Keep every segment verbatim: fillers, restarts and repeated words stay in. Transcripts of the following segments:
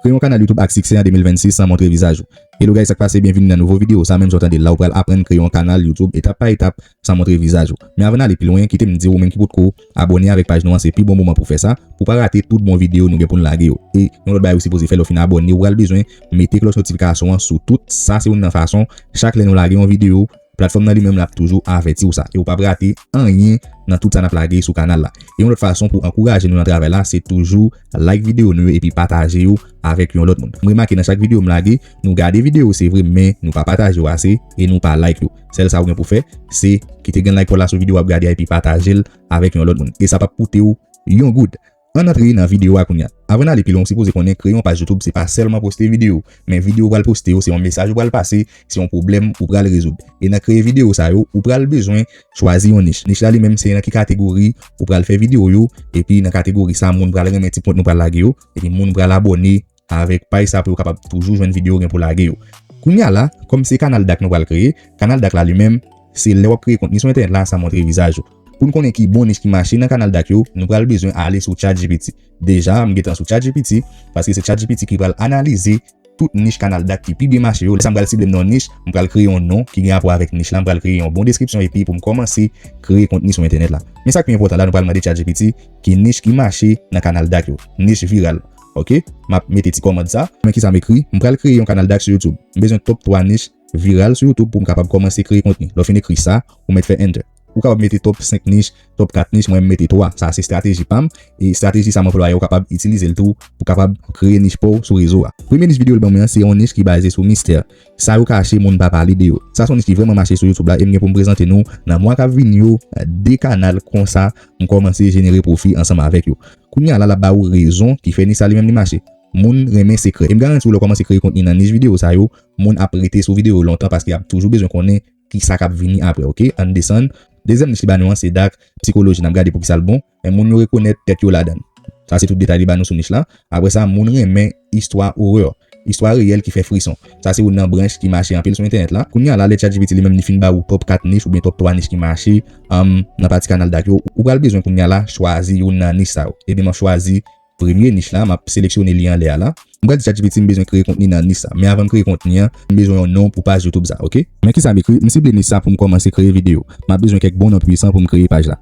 Kreye yon kanal YouTube ak siksè an de mil vennsis san montre vizaj ou. Hello guys, sa k pase? Byenvini nan nouvo videyo. Sa menm jan w tande l la, ou pral aprann kreye yon kanal YouTube etap pa etap san montre vizaj ou. Men avan n ale pi lwen, kite m di w, ou menm ki potko abòne avèk paj nou an, se pi bon moman pou fè sa, pou pa rate tout bon videyo nou gen pou n lage yo. E yon lòt bagay ou sipoze fè lè w fin abòne, ou pral bezwen mete klòch notifikasyon an sou tout. Sa se youn nan fason, chak lè nou lage yon videyo, platfòm nan li menm l ap toujou avèti w sa. E ou p ap rate anyen nan tout sa n ap lage sou kanal la. E yon lòt fason pou ankouraje nou nan travay la, se toujou like videyo nou yo epi pataje yo avèk yon lòt moun. M remake nan chak videyo m lage, nou gade videyo se vre, men nou pa pataje yo ase e nou pa like yo. Sèl sa ou gen pou fè, se kite grenn like pa w la sou videyo w ap gade a epi pataje l avèk yon lòt moun. E sa p ap koute w yon goud. Ann antre nan videyo a kounye a. Avan n ale pi lwen, ou sipoze konnen kreye yon paj YouTube se pa sèlman poste videyo, men videyo ou pral poste yo se yon mesaj ou pral pase, se yon pwoblèm ou pral rezoud. E nan kreye videyo sa yo, ou pral bezwen chwazi yon nich. Nich la li menm se nan ki kategori ou pral fè videyo yo, epi nan kategori sa moun pral renmen ti kontni ou pral lage yo, epi moun pral abòne avèk paj sa pou yo kapab toujou jwenn videyo ou gen pou lage yo. Kounye a la, kòm se kanal dak nou pral kreye, kanal dak la li menm, se lè w ap kreye kontni sou entènèt la, sa montre vizaj ou. Pou n konnen ki bon nich ki mache nan kanal dak yo, nou pral bezwen ale sou ChatGPT. Deja, m gentan sou ChatGPT, paske se ChatGPT ki pral analize tout nich kanal dak ki pi byen mache yo. Lè sa m pral sible m nan yon nich, m pral kreye yon non ki gen rapò avèk nich la, m pral kreye yon bon deskripsyon epi pou m kòmanse kreye kontni sou entènèt la. Men sa k pi enpòtan la, nou pral mande ChatGPT ki nich ki mache nan kanal dak yo. Nich viral. Oke? M ap mete ti kòmand sa. Men kisa m ekri? M pral kreye yon kanal dak sou YouTube. M bezwen top twa nich viral sou YouTube pou m kapab kòmanse kreye kontni. Lè w fin ekri sa, ou mèt fè enter. Ou kapab mete top senk nich, top kat nich, mwen m mete twa. Sa se estrateji pa m. E estrateji sa m anplwaye, ou kapab itilize l tou pou kapab kreye nich pa w sou rezo a. Premye nich videyo l ban mwen an se yon nich ki baze sou mistè. Sa yo kache moun pa pale de yo. Sa se yon nich ki vrèman mache sou YouTube la e m gen pou m prezante nou nan mwa k ap vini yo de kanal konsa m kòmanse jenere pwofi ansanm avèk yo. Kounye a la, l ap ba ou rezon ki fè nich sa li menm li mache. Moun renmen sekrè. E m garanti w lè w kòmanse kreye kontni nan nich videyo sa yo, moun ap rete sou videyo yo lontan paske y ap toujou bezwen konnen kisa k ap vini apre, oke? Ann desann. Dezyèm nich li ba nou an se dak sikoloji. N ap gade poukisa l bon. Men moun yo rekonèt tèt yo ladan l. Sa se tout detay li ba nou sou nich la. Apre sa, moun renmen istwa orè. Istwa reyèl ki fè frison. Sa se youn nan branch ki mache anpil sou entènèt la. Kounye a la, lè ChatGPT li menm li fin ba ou top kat nich oubyen top twa nich ki mache, um, nan pati kanal dak yo, ou pral bezwen kounye a la chwazi youn nan nich sa yo. Ebyen, m ap chwazi premye nich la, m ap seleksyone li anlè a la. M pral di ChatGPT m bezwen kreye kontni nan nich sa. Men avan m kreye kontni an, m bezwen yon non pou paj YouTube sa, oke? Men kisa m ekri? M sible nich sa pou m kòmanse kreye videyo. M ap bezwen kèk bon non pwisan pou m kreye paj la.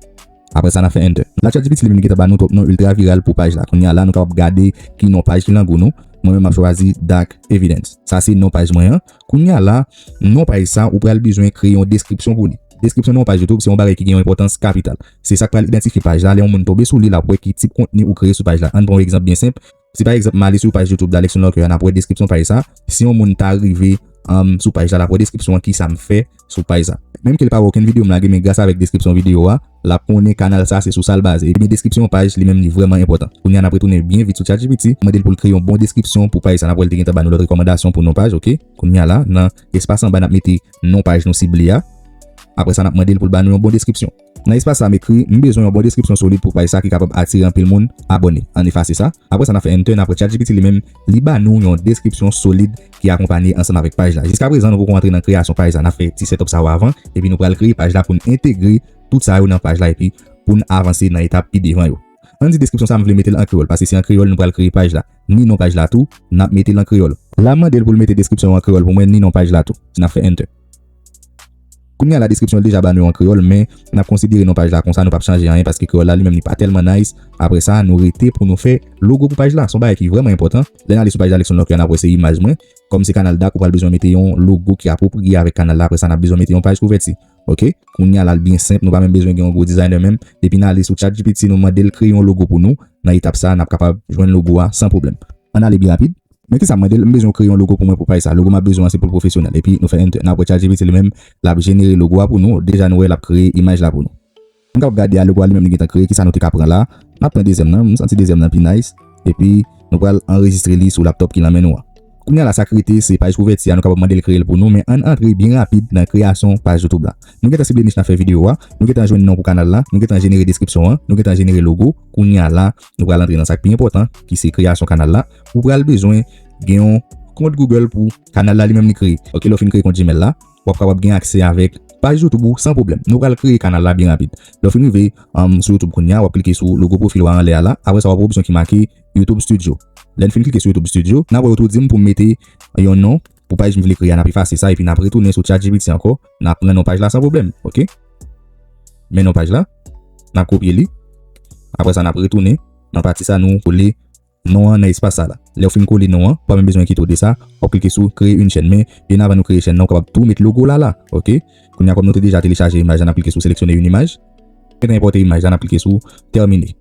Apre sa, n ap fè enter. La, ChatGPT li menm li gentan ba nou top non iltra viral pou paj la. Kounye a la, nou kapab gade ki non paj ki nan gou nou. Mwen menm, m ap chwazi Dak Evidence. Sa se non paj mwen an. Kounye a la, non paj sa, ou pral bezwen kreye yon deskripsyon pou li. Deskripsyon nan yon paj YouTube, se yon bagay ki gen yon enpòtans kapital. Se sa k pral idantifye paj la. Lè yon moun tonbe sou li, l ap wè ki tip kontni ou kreye sou paj la. Ann pran yon egzanp byen senp. Si pa egzanp, m ale sou paj YouTube da Lexon Locker an, n ap wè deskripsyon paj sa. Si yon moun ta rive, um, sou paj la, l ap wè deskripsyon an, kisa m fè sou paj sa. Menm ke l pa wè okenn videyo m lage, men gras avèk deskripsyon videyo a, l ap konnen kanal sa se sou sa l baze. Ebyen, deskripsyon paj li menm li vrèman enpòtan. Kounye a, n ap retounen byen vit sou ChatGPT, mande l pou l kreye yon bon deskripsyon pou paj sa. N ap wè l te gentan ba nou lòt rekòmandasyon pou non paj, oke? Kounye a la, nan espas anba, n ap mete non paj nou sible a. Apre sa, n ap mande l pou l ba nou yon bon deskripsyon. Nan espas sa, m ekri, m bezwen yon bon deskripsyon solid pou paj sa ki kapab atire anpil moun abòne. Ann efase sa. Apre sa, n ap fè enter, n ap wè ChatGPT li menm, li ba nou yon deskripsyon solid ki akonpanye ansanm avèk paj la. Jiskaprezan, nou poko antre nan kreyasyon paj la. N ap fè ti setup sa yo avan, epi nou pral kreye paj la pou n entegre tout sa yo nan paj la, epi pou n avanse nan etap pi devan yo. Ann di deskripsyon sa, m vle mete l an kreyòl, paske se an kreyòl nou pral kreye paj la. Ni non paj la tou, n ap mete l an kreyòl. La, m mande l pou l mete deskripsyon an kreyòl pou mwen, ni non paj la tou. N ap fè enter. Kounye a la, deskripsyon l deja ba nou yo an kreyòl, men n ap konsidere non paj la konsa, nou p ap chanje anyen paske kreyòl la li menm li pa tèlman nice. Apre sa, nou rete pou nou fè logo pou paj la. Se yon bagay ki vrèman enpòtan. Lè n ale sou paj la Lexon Locker, n ap wè se imaj mwen. Kòm se kanal dak, ou pral bezwen mete yon logo ki apwopriye avèk kanal la. Apre sa, n ap bezwen mete yon paj kouvèti. Oke? Kounye a la, l byen senp, nou pa menm bezwen gen yon gwo designer menm. Depi n ale sou ChatGPT, nou mande l kreye yon logo pou nou. Nan etap sa, n ap kapab jwenn logo a san pwoblèm. Ann ale byen rapid. Men kisa m mande l, m bezwen w kreye yon logo pou mwen pou paj sa. Logo m ap bezwen an se pou l pwofesyonèl. Epi nou fè enter. N ap wè ChatGPT li menm, l ap jenere logo a pou nou. Deja nou wè l ap kreye imaj la pou nou. Nou kapab gade a logo a li menm li gentan kreye, kisa nou te ka pran la. N ap pran dezyèm nan, m santi dezyèm nan pi nice. Epi nou pral anrejistre li sou laptop ki nan men nou an. Kounye a la sa k rete se paj kouvèti a, nou kapab mande l kreye l pou nou, men ann antre byen rapid nan kreyasyon paj YouTube la. Nou gentan sible nich n ap fè videyo a, nou gentan jwenn non pou kanal la, nou gentan jenere deskripsyon an, nou gentan jenere logo. Kounye a la, nou pral antre nan sa k pi enpòtan, ki se kreyasyon kanal la. Ou pral bezwen gen yon kont Google pou kanal la li menm li kreye. Oke, lè w fin kreye kont Gmail la, w ap kapab gen aksè avèk paj YouTube ou san pwoblèm. Nou pral kreye kanal la byen rapid. Lè w fin rive, um, sou YouTube kounye a, w ap klike sou logo pwofil ou a anlè a la. Apre sa, w ap wè opsyon ki make YouTube Studio. Lè n fin klike sou YouTube Studio, n ap wè yo tou di m pou m mete yon non pou paj m vle kreye a, n ap efase sa epi n ap retounen sou ChatGPT ankò, n ap pran non paj la san pwoblèm, oke? Men non paj la, n ap kopye li. Apre sa, n ap retounen nan pati sa nou kole non an nan espas sa la. Lè w fin kole non an, ou pa menm bezwen enkyete w de sa, w ap klike sou créer une chaîne. Men, byen avan nou kreye chèn nan, ou kapab tou met logo la la, oke? Kounye a, kòm nou te deja telechaje imaj la, n ap klike sou sélectionner une image. Gentan enpòte imaj la, n ap klike sou terminer.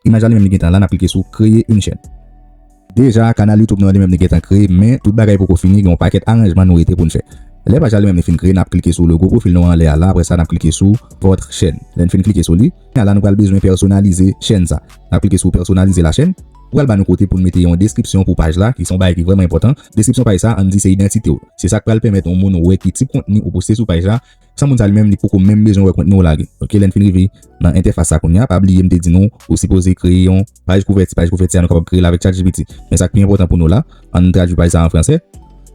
Imaj la li menm li gentan la, n ap klike sou créer une chaîne. Deja, kanal YouTube nou an li menm li gentan kreye, men tout bagay poko fini, gen yon pakèt aranjman nou rete pou n fè. Lè paj la li menm li fin kreye, n ap klike sou logo pwofil nou an anlè a la, apre sa n ap klike sou votre chaîne. Lè n fin klike sou li, la nou pral bezwen pèsonalize chèn sa. N ap klike sou personnaliser la chaîne. Pral ba nou kote pou n mete yon deskripsyon pou paj la, ki se yon bagay ki vrèman enpòtan. Deskripsyon paj sa, ann di se idantite w. Se sa k pral pèmèt yon moun wè ki tip kontni ou poste sou paj la, san moun sa li menm li poko menm bezwen wè kontni w lage. Oke, lè n fin rive nan entèfas sa kounye a, pa bliye m te di nou, ou sipoze kreye yon paj kouvèti. Paj kouvèti a nou kapab kreye l avèk ChatGPT. Men sa k pi enpòtan pou nou la, ann tradui paj sa an fransè.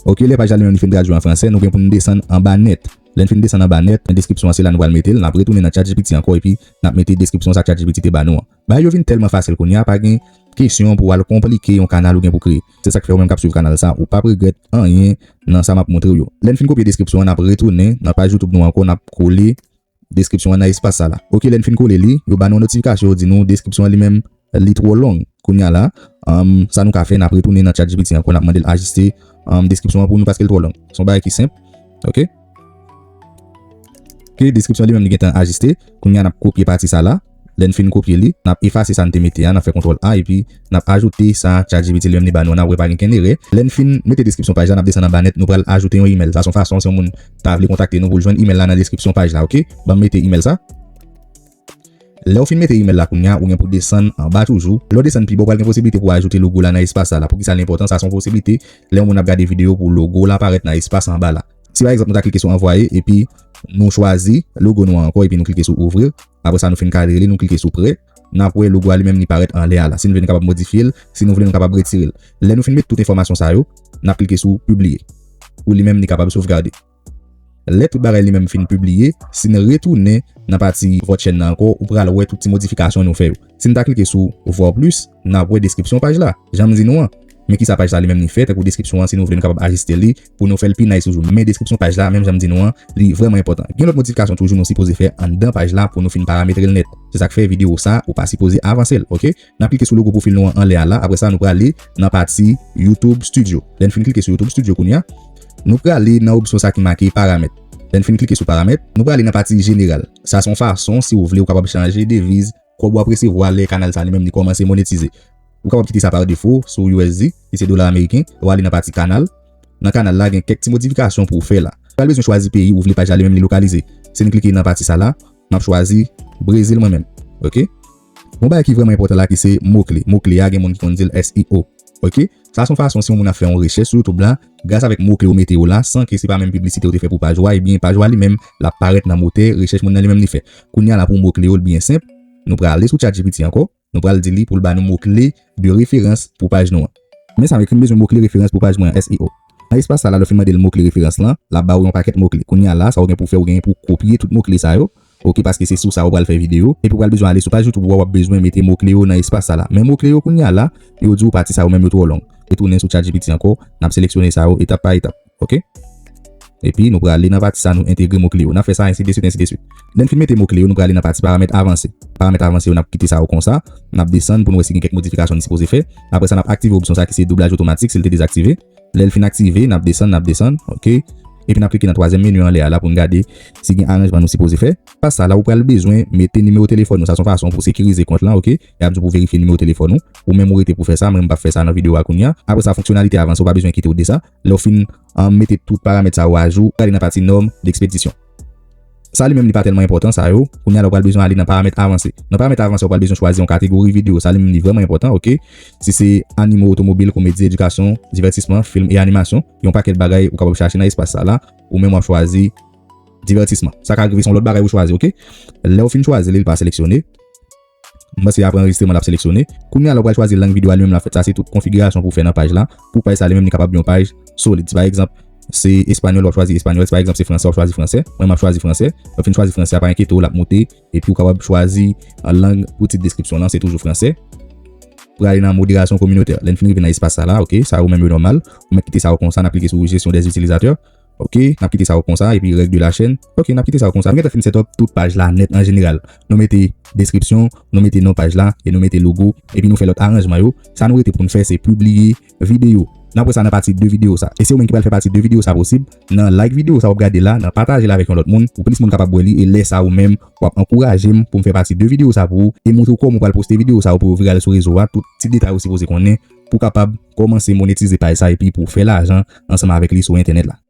Oke, lè paj la li menm li fin tradui an fransè, nou gen pou n desann anba nèt. Lè n fin desann anba nèt, nan deskripsyon an se la nou pral mete l, n ap retounen nan ChatGPT ankò epi n ap mete deskripsyon sa ChatGPT te ba nou an. Bagay yo vin tèlman fasil kounye a, pa gen kesyon pou w al konplike yon kanal ou gen pou kreye. Se sa k fè ou menm k ap swiv kanal sa, ou p ap regrèt anyen nan sa m ap montre w yo. Lè n fin kopye deskripsyon an, n ap retounen nan paj YouTube nou ankò, n ap kole deskripsyon an nan espas sa la. Oke, lè n fin kole li, yo ba nou yon notifikasyon, yo di nou deskripsyon an li menm, li twò long. Kounye a la, um, sa nou ka fè, n ap retounen nan ChatGPT ankò, n ap mande l ajiste, um, deskripsyon an pou nou paske l twò long. Se yon bagay ki senp. Oke? Oke, deskripsyon li menm li gentan ajiste. Kounye a, n ap kopye pati sa la. Lè n fin kopye li, n ap efase sa n te mete a, n ap fè kontwòl A epi n ap ajoute sa ChatGPT li menm li ba nou an, n ap wè pa gen kenn erè. Lè n fin mete deskripsyon paj la, n ap desann anba nèt, nou pral ajoute yon imèl. Sa se yon fason, si yon moun ta vle kontakte nou pou l jwenn imèl la nan deskripsyon paj la, oke? Ban m mete imèl sa. Lè w fin mete imèl la kounye a, ou gen pou desann anba toujou. Lè w desann pi ba, w pral gen posiblite pou w ajoute logo la nan espas sa la. Poukisa l enpòtan? Sa se yon posiblite lè yon moun ap gade videyo pou logo la parèt nan espas anba la. Si pa egzanp nou ta klike sou anvwaye epi nou chwazi logo nou an ankò epi nou klike sou ouvrir. Apre sa nou fin kadre li, nou klike sou prè. N ap wè logo a li menm li parèt anlè a la. Si n vle nou kapab modifye l, si nou vle nou kapab retire l. Lè nou fin met tout enfòmasyon sa yo, n ap klike sou pibliye. Pou li menm li kapab sovgade. Lè tout bagay li menm fin pibliye, si n retounen nan pati vòt chèn nan ankò, ou pral wè tout ti modifikasyon nou fè yo. Si n ta klike sou voir plus, n ap wè deskripsyon paj la, jan m di nou an. Men kisa paj la li menm li fè, tankou deskripsyon an, si nou vle nou kapab ajiste li pou nou fè l pi nice toujou. Men deskripsyon paj la, menm jan m di nou an, li vrèman enpòtan. Gen lòt modifikasyon toujou nou sipoze fè anndan paj la pou nou fin parametre l nèt. Se sa k fè videyo sa, ou pa sipoze avanse l, oke? N ap klike sou logo pwofil nou an anlè a la. Apre sa, nou prale nan pati YouTube Studio. Lè n fin klike sou YouTube Studio kounye a, nou prale nan opsyon sa ki make paramèt. Lè n fin klike sou paramèt, nou prale nan pati jeneral. Sa se yon fason, si w vle, ou kapab chanje deviz kòb w ap resevwa lè kanal sa li menm li kòmanse monetize. Ou kapab kite sa pa defo sou U S D, ki se dola ameriken, ou ale nan pati kanal. Nan kanal la, gen kèk ti modifikasyon pou w fè la. Ou pral bezwen chwazi peyi ou vle paj la li menm li lokalize. Si n klike nan pati sa la, m ap chwazi Brezil mwen menm. Oke? Yon bagay ki vrèman enpòtan la ki se mo kle. Mo kle a, gen moun ki konn di l S E O. Oke? Sa se yon fason si yon moun ap fè yon rechèch sou YouTube la, gras avèk mo kle ou mete yo la, san ke se pa menm piblisite ou te fè pou paj ou a, ebyen paj ou a li menm, l ap parèt nan motè rechèch moun nan li menm li fè. Kounye a la pou mo kle yo, l byen senp. Nou prale sou ChatGPT ankò. Nou pral di li pou l ba nou mo kle de referans pou paj nou an. Men sa m ekri, m bezwen mo kle referans pou paj mwen an, S E O. Nan espas sa la, lè w fin mande l mo kle referans lan, l ap ba w yon pakèt mo kle. Kounye a la, sa w gen pou fè, ou genyen pou w kopye tout mo kle sa yo. Oke, paske se sou sa ou pral fè videyo. Epi ou pral bezwen ale sou paj YouTube ou a, w ap bezwen mete mo kle yo nan espas sa la. Men mo kle yo kounye a la, yo di w pati sa yo menm yo twò long. Retounen sou ChatGPT ankò, n ap seleksyone sa yo etap pa etap. Oke? Epi nou prale nan pati sa nou entegre mo kle yo. N ap fè sa ensi de swit, ensi de swit. Lè n fin mete mo kle yo, nou prale nan pati paramèt avanse. Paramèt avanse yo, n ap kite sa yo konsa. N ap desann pou nou wè si gen kèk modifikasyon n sipoze fè. Apre sa, n ap aktive opsyon sa ki se doublaj otomatik si l te dezaktive. Lè l fin aktive, n ap desann, n ap desann, oke. Epi n ap klike nan twazyèm meni anlè a la pou n gade si gen aranjman nou sipoze fè. Pas sa la, ou pral bezwen mete nimewo telefòn ou. Sa se yon fason pou sekirize kont lan, oke. Y ap di w pou verifye nimewo telefòn ou. Ou menm ou rete pou fè sa, mwen m p ap fè sa nan videyo a kounye a. Apre sa, fonksyonalite avanse, ou pa bezwen enkyete w de sa. Lè w fin, um, mete tout paramèt sa yo ajou, prale nan pati nòm dekspedisyon. Sa li menm li pa tèlman enpòtan sa yo. Kounye a la ou pral bezwen ale nan paramèt avanse. Nan paramèt avanse ou pral bezwen chwazi yon kategori videyo. Sa li menm li vrèman enpòtan, oke. Si se anime, otomobil, komedi, edikasyon, divètisman, fim e animasyon, yon pakèt bagay ou kapab chache nan espas sa la. Ou menm w ap chwazi divètisman. Sa ka rive se yon lòt bagay ou chwazi, oke. Lè w fin chwazi li, li pa seleksyone. M panse apre anrejistreman l ap seleksyone. Kounye a la ou pral chwazi lang videyo a li menm l ap fèt. Sa se tout konfigirasyon pou w fè nan paj la. Pou paj sa li menm li kapab yon paj solid. Si pa egzanp, se espanyòl, w ap chwazi espanyòl. Si pa egzanp, se fransè, w ap chwazi fransè. Mwen, m ap chwazi fransè. Lè w fin chwazi fransè a, pa enkyete w, l ap moute. Epi ou kapab chwazi, uh, lang pou tit deskripsyon lan, se toujou fransè. prale nan moderasyon kominotè. Lè n fin rive nan espas sa la, ok, sa yo menm yo nòmal. Ou mèt kite sa yo konsa, n ap klike sou gestion des utilisateurs. Ok, n ap kite sa yo konsa, epi règ de la chaîne. Ok, n ap kite sa yo konsa. Nou gentan fin set up tout paj la nèt an jeneral. Nou mete deskripsyon, nou mete non paj la, e nou mete logo, epi nou fè lòt aranjman yo. Sa nou rete pou n fè, se pibliye videyo. N ap wè sa nan pati de videyo sa. E se ou menm ki pral fè pati de videyo sa posib. Nan like videyo sa w ap gade la, nan pataje l avèk yon lòt moun, pou plis moun kapab wè li, e lè sa ou menm w ap ankouraje m pou m fè pati de videyo sa pou ou, e montre w kòman w pral poste videyo sa yo pou yo viral sou rezo a, tout ti detay ou sipoze konnen pou w kapab kòmanse monetize paj sa epi pou w fè lajan ansanm avèk li sou entènèt la.